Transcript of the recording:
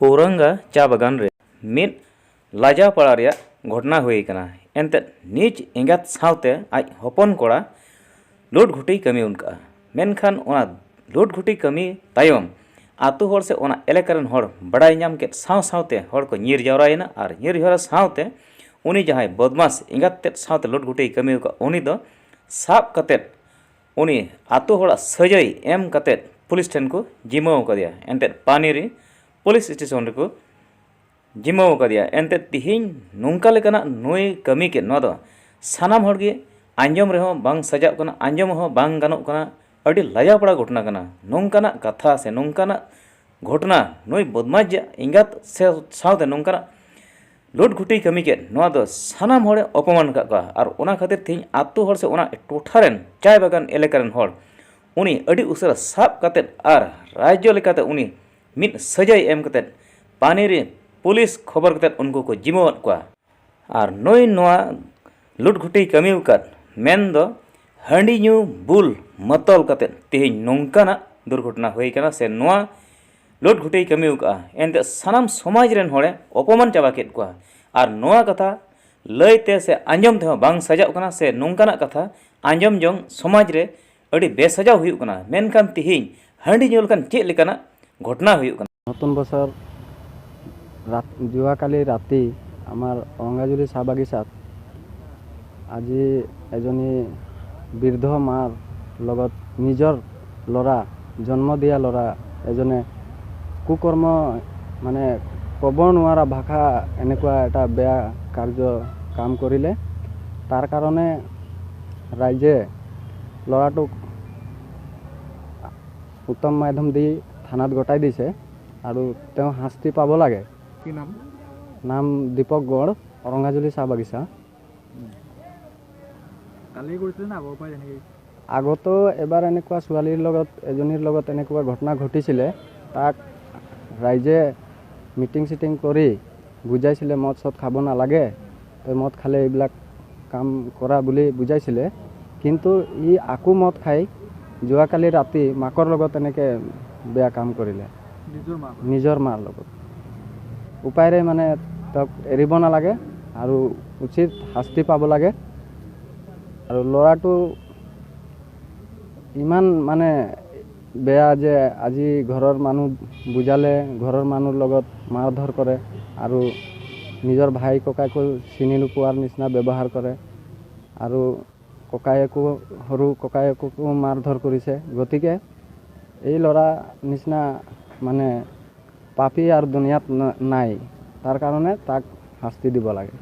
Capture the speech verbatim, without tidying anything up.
ᱯᱳᱨᱟᱝᱜᱟ ᱪᱟ ᱵᱟᱜᱟᱱ ᱨᱮ ᱢᱤᱫ ᱞᱟᱡᱟᱣ ᱯᱟᱲᱟ ᱨᱮᱭᱟᱜ ᱜᱷᱚᱴᱚᱱᱟ ᱦᱩᱭ ᱟᱠᱟᱱᱟ᱾ ᱮᱱᱛᱮᱫ, ᱱᱤᱡ ᱮᱸᱜᱟᱛ ᱥᱟᱶᱛᱮ ᱟᱡ ᱦᱚᱯᱚᱱ ᱠᱚᱲᱟ ᱞᱩᱴ ᱜᱷᱩᱴᱤᱭ ᱠᱟᱹᱢᱤ ᱜᱚᱫ ᱠᱟᱜᱼᱟ᱾ ᱢᱮᱱᱠᱷᱟᱱ ᱚᱱᱟ ᱞᱩᱴ ᱜᱷᱩᱴᱤ ᱠᱟᱹᱢᱤ ᱛᱟᱭᱚᱢ ᱟᱛᱳ ᱦᱚᱲ ᱥᱮ ᱚᱱᱟ ᱮᱞᱟᱠᱟ ᱨᱮᱱ ᱦᱚᱲ ᱵᱟᱲᱟᱭ ᱧᱟᱢ ᱠᱮᱫ ᱥᱟᱶ ᱥᱟᱶᱛᱮ ᱦᱚᱲ ᱠᱚ ᱧᱤᱨ ᱡᱟᱣᱨᱟᱭᱮᱱᱟ ᱟᱨ ᱧᱤᱨ ᱡᱟᱣᱨᱟ ᱥᱟᱶᱛᱮ ᱩᱱᱤ ᱡᱟᱦᱟᱸᱭ ᱵᱚᱫᱢᱟᱥ ᱮᱸᱜᱟᱛ ᱛᱮᱫ ᱥᱟᱶᱛᱮ ᱞᱩᱴ ᱜᱷᱩᱴᱤᱭ ᱠᱟᱹᱢᱤ ᱟᱠᱟᱫ, ᱩᱱᱤ ᱫᱚ ᱥᱟᱵ ᱠᱟᱛᱮᱫ ᱩᱱᱤ ᱟᱛᱳ ᱦᱚᱲᱟᱜ ᱥᱟᱹᱡᱟᱹᱭ ᱮᱢ ᱠᱟᱛᱮᱫ ᱯᱩᱞᱤᱥ ᱴᱷᱮᱱ ᱠᱚ ᱡᱤᱢᱟᱹᱣ ᱟᱠᱟᱫᱮᱭᱟ᱾ ᱮᱱᱛᱮᱫ, ᱯᱟᱱᱤᱨᱤ ᱯᱩᱞᱤᱥ ᱥᱴᱮᱥᱚᱱ ᱨᱮᱠᱚ ᱡᱤᱢᱟᱹᱣ ᱟᱠᱟᱫᱮᱭᱟ᱾ ᱮᱱᱛᱮᱫ, ᱛᱤᱦᱤᱧ ᱱᱚᱝᱠᱟ ᱞᱮᱠᱟᱱᱟᱜ ᱱᱩᱭ ᱠᱟᱹᱢᱤ ᱠᱮᱫ, ᱱᱚᱣᱟ ᱫᱚ ᱥᱟᱱᱟᱢ ᱦᱚᱲ ᱜᱮ ᱟᱸᱡᱚᱢ ᱨᱮᱦᱚᱸ ᱵᱟᱝ ᱥᱟᱡᱟᱜ ᱠᱟᱱᱟ, ᱟᱸᱡᱚᱢ ᱦᱚᱸ ᱵᱟᱝ ᱜᱟᱱᱚᱜ ᱠᱟᱱᱟ᱾ ᱟᱹᱰᱤ ᱞᱟᱡᱟᱣ ᱯᱟᱲᱟ ᱜᱷᱚᱴᱚᱱᱟ ᱠᱟᱱᱟ᱾ ᱱᱚᱝᱠᱟᱱᱟᱜ ᱠᱟᱛᱷᱟ ᱥᱮ ᱱᱚᱝᱠᱟᱱᱟᱜ ᱜᱷᱚᱴᱚᱱᱟ, ᱱᱩᱭ ᱵᱚᱫᱢᱟᱥ ᱮᱸᱜᱟᱛ ᱥᱮ ᱥᱟᱶᱛᱮ ᱱᱚᱝᱠᱟᱱᱟᱜ ᱞᱩᱴ ᱜᱷᱩᱴᱤᱭ ᱠᱟᱹᱢᱤ ᱠᱮᱫ, ᱱᱚᱣᱟ ᱫᱚ ᱥᱟᱱᱟᱢ ᱦᱚᱲᱮ ᱚᱯᱚᱢᱟᱱ ᱟᱠᱟᱫ ᱠᱚᱣᱟ᱾ ᱟᱨ ᱚᱱᱟ ᱠᱷᱟᱹᱛᱤᱨ ᱛᱮᱦᱮᱧ ᱟᱛᱳ ᱦᱚᱲ ᱥᱮ ᱚᱱᱟ ᱴᱚᱴᱷᱟ ᱨᱮᱱ ᱪᱟᱭ ᱵᱟᱜᱟᱱ ᱮᱞᱟᱠᱟ ᱨᱮᱱ ᱦᱚᱲ ᱩᱱᱤ ᱟᱹᱰᱤ ᱩᱥᱟᱹᱨᱟ ᱥᱟᱵ ᱠᱟᱛᱮᱫ ᱟᱨ ᱨᱟᱡᱽᱡᱚ ᱞᱮᱠᱟᱛᱮ ᱩᱱᱤ ᱢᱤᱫ ᱥᱟᱹᱡᱟᱹᱭ ᱮᱢ ᱠᱟᱛᱮᱫ ᱯᱟᱱᱤᱨᱤ ᱯᱩᱞᱤᱥ ᱠᱷᱚᱵᱚᱨ ᱠᱟᱛᱮᱫ ᱩᱱᱠᱩ ᱠᱚ ᱡᱤᱢᱟᱹᱣᱟᱫ ᱠᱚᱣᱟ᱾ ᱟᱨ ᱱᱩᱭ ᱱᱚᱣᱟ ᱞᱩᱴ ᱜᱷᱩᱴᱤᱭ ᱠᱟᱹᱢᱤ ᱟᱠᱟᱫ, ᱢᱮᱱ ᱫᱚ ᱦᱟᱺᱰᱤ ᱧᱩ ᱵᱩᱞ ᱢᱟᱛᱚᱞ ᱠᱟᱛᱮᱫ ᱛᱮᱦᱮᱧ ᱱᱚᱝᱠᱟᱱᱟᱜ ᱫᱩᱨᱜᱷᱚᱴᱚᱱᱟ ᱦᱩᱭ ᱟᱠᱟᱱᱟ ᱥᱮ ᱱᱚᱣᱟ ᱞᱩᱴ ᱜᱷᱩᱴᱤᱭ ᱠᱟᱹᱢᱤ ᱟᱠᱟᱫᱼᱟ᱾ ᱮᱱᱛᱮᱫ, ᱥᱟᱱᱟᱢ ᱥᱚᱢᱟᱡᱽ ᱨᱮᱱ ᱦᱚᱲᱮ ᱚᱯᱚᱢᱟᱱ ᱪᱟᱵᱟ ᱠᱮᱫ ᱠᱚᱣᱟ᱾ ᱟᱨ ᱱᱚᱣᱟ ᱠᱟᱛᱷᱟ ᱞᱟᱹᱭ ᱛᱮ ᱥᱮ ᱟᱸᱡᱚᱢ ᱛᱮᱦᱚᱸ ᱵᱟᱝ ᱥᱟᱡᱟᱜ ᱠᱟᱱᱟ ᱥᱮ ᱱᱚᱝᱠᱟᱱᱟᱜ ᱠᱟᱛᱷᱟ ᱟᱸᱡᱚᱢ ᱡᱚᱝ ᱥᱚᱢᱟᱡᱽ ᱨᱮ ᱟᱹᱰᱤ ᱵᱮᱥᱟᱡᱟᱣ ᱦᱩᱭᱩᱜ ᱠᱟᱱᱟ᱾ ᱢᱮᱱᱠᱷᱟᱱ ᱛᱤᱦᱤᱧ ᱦᱟᱺᱰᱤ ᱧᱩ ᱞᱮᱠᱷᱟᱱ ᱪᱮᱫ ᱞᱮᱠᱟᱱᱟᱜ ᱜᱷᱚᱴᱚᱱᱟ ᱦᱩᱭᱩᱜ ᱠᱟᱱᱟ? নতুন বছৰ ৰাত-, যোৱাকালি ৰাতি আমাৰ ৰংগাজুলি চাহ বাগিচাত আজি এজনী বৃদ্ধ মাৰ লগত নিজৰ ল'ৰা, জন্ম দিয়া ল'ৰা এজনে কুকৰ্ম, মানে, ক'ব নোৱাৰা ভাষা, এনেকুৱা এটা বেয়া কাৰ্য কাম কৰিলে। তাৰ কাৰণে ৰাইজে ল'ৰাটোক উত্তম মাধ্যম দি থানাত গতাই দিছে আৰু তেওঁ শাস্তি পাব লাগে। কি নাম? নাম দীপক গড়, ৰংগাজুলি চাহ বাগিচা। কালি কৰিছিলে নে আগৰ পৰাই তেনেকৈ? আগতো এবাৰ এনেকুৱা ছোৱালীৰ লগত, এজনীৰ লগত এনেকুৱা ঘটনা ঘটিছিলে। তাক ৰাইজে মিটিং চিটিং কৰি বুজাইছিলে, "মদ চদ খাব নালাগে, তই মদ খালে এইবিলাক কাম কৰা" বুলি বুজাইছিলে। কিন্তু ই আকৌ মদ খাই যোৱাকালি ৰাতি মাকৰ লগত এনেকৈ বেয়া কাম কৰিলে। নিজৰ মাক? নিজৰ মাৰ লগত। উপায়েৰে মানে তেওঁক এৰিব নালাগে আৰু উচিত শাস্তি পাব লাগে। আৰু ল'ৰাটো ইমান মানে বেয়া যে আজি ঘৰৰ মানুহ বুজালে, ঘৰৰ মানুহৰ লগত মাৰধৰ কৰে আৰু নিজৰ ভাই ককাইকো চিনি নোপোৱাৰ নিচিনা ব্যৱহাৰ কৰে। আৰু ককায়েকো, সৰু ককায়েককো মাৰধৰ কৰিছে। গতিকে এই ল'ৰা নিচিনা মানে পাপী আৰু দুনিয়াত ন- নাই। তাৰ কাৰণে তাক শাস্তি দিব লাগে।